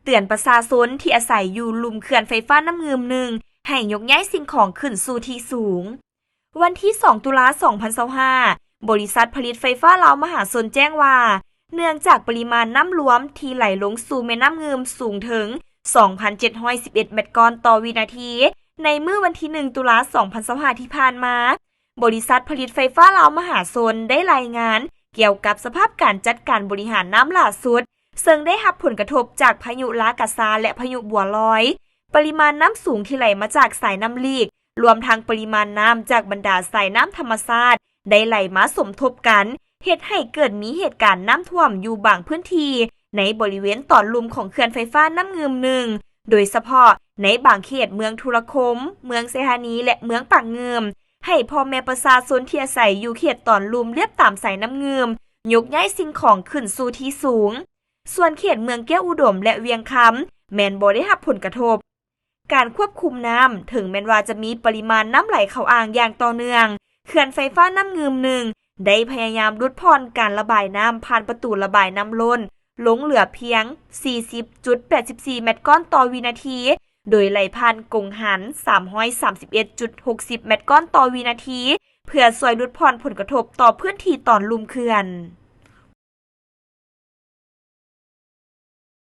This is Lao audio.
ເຕືອນປະຊາຊົນທີ່ອາໄສຢູ່ລຸ່ມເຂື່ອນໄຟຟ້ານ້ຳງື່ມໜຶ່ງ ໃຫ້ຍົກຍ້າຍສິ່ງຂອງຂຶ້ນສູ່ທີ່ສູງ. ວັນທີສອງ ຕຸລາ ສອງພັນຊາວຫ້າ ບໍລິສັດຜະລິດໄຟຟ້າລາວມະຫາຊົນແຈ້ງວ່າ ເນື່ອງຈາກປະລິມານນ້ຳລວມທີ່ໄຫຼລົງສູ່ແມ່ນ້ຳງື່ມສູງເຖິງ ສອງພັນເຈັດຮ້ອຍສິບເອັດແມັດກ້ອນຕໍ່ວິນາທີ ໃນມື້ວັນທີໜຶ່ງ ຕຸລາ ສອງພັນຊາວຫ້າ ທີ່ຜ່ານມາ, ບໍລິສັດຜະລິດໄຟຟ້າລາວມະຫາຊົນໄດ້ລາຍງານກ່ຽວກັບສະພາບການຈັດການບໍລິຫານນ້ຳຫຼ້າສຸດ ເຊິ່ງໄດ້ຮັບຜົນກະທົບຈາກພາຍຸລາກາຊາ ແລະ ພາຍຸບົວລອຍ. ປະລິມານນ້ຳສູງທີ່ໄຫຼມາຈາກສາຍນ້ຳລີກ, ລວມທັງປະລິມານນ້ຳຈາກບັນດາສາຍນ້ຳທຳມະຊາດ ໄດ້ໄຫຼມາສົມທົບກັນ, ເຮັດໃຫ້ເກີດມີເຫດການນ້ຳຖ້ວມຢູ່ບາງພື້ນທີ່ໃນບໍລິເວນຕອນລຸ່ມຂອງເຂື່ອນໄຟຟ້ານ້ຳງື່ມໜຶ່ງ, ໂດຍສະເພາະໃນບາງເຂດເມືອງທຸລະຄົມ, ເມືອງໄຊທານີ ແລະ ເມືອງປາກງື່ມ, ໃຫ້ພໍ່ແມ່ປະຊາຊົນທີ່ອາໄສຢູ່ເຂດຕອນລຸ່ມລຽບຕາມສາຍນ້ຳງື່ມ ຍົກຍ້າຍສິ່ງຂອງຂຶ້ນສູ່ທີ່ສູງ. ສ່ວນເຂດເມືອງແກ້ວອຸດົມ ແລະ ວຽງຄຳ ແມ່ນບໍ່ໄດ້ຮັບຜົນກະທົບ. ການຄວບຄຸມນ້ຳ, ເຖິງແມ່ນວ່າຈະມີປະລິມານນ້ຳໄຫຼເຂົ້າອ່າງຢ່າງຕໍ່ເນື່ອງ, ເຂື່ອນໄຟຟ້ານ້ຳງື່ມໜຶ່ງ ໄດ້ພະຍາຍາມຫຼຸດຜ່ອນການລະບາຍນ້ຳຜ່ານປະຕູລະບາຍນ້ຳລົ້ນ ລົງເຫຼືອພຽງ ສີ່ສິບຈຸດແປດສິບສີ່ແມັດກ້ອນຕໍ່ວິນາທີ ໂດຍໄຫຼຜ່ານກົງຫັນ ສາມຮ້ອຍສາມສິບເອັດຈຸດຫົກສິບແມັດກ້ອນຕໍ່ວິນາທີ ເພື່ອຊ່ວຍຫຼຸດຜ່ອນຜົນກະທົບຕໍ່ພື້ນທີ່ຕອນລຸ່ມເຂື່ອນ.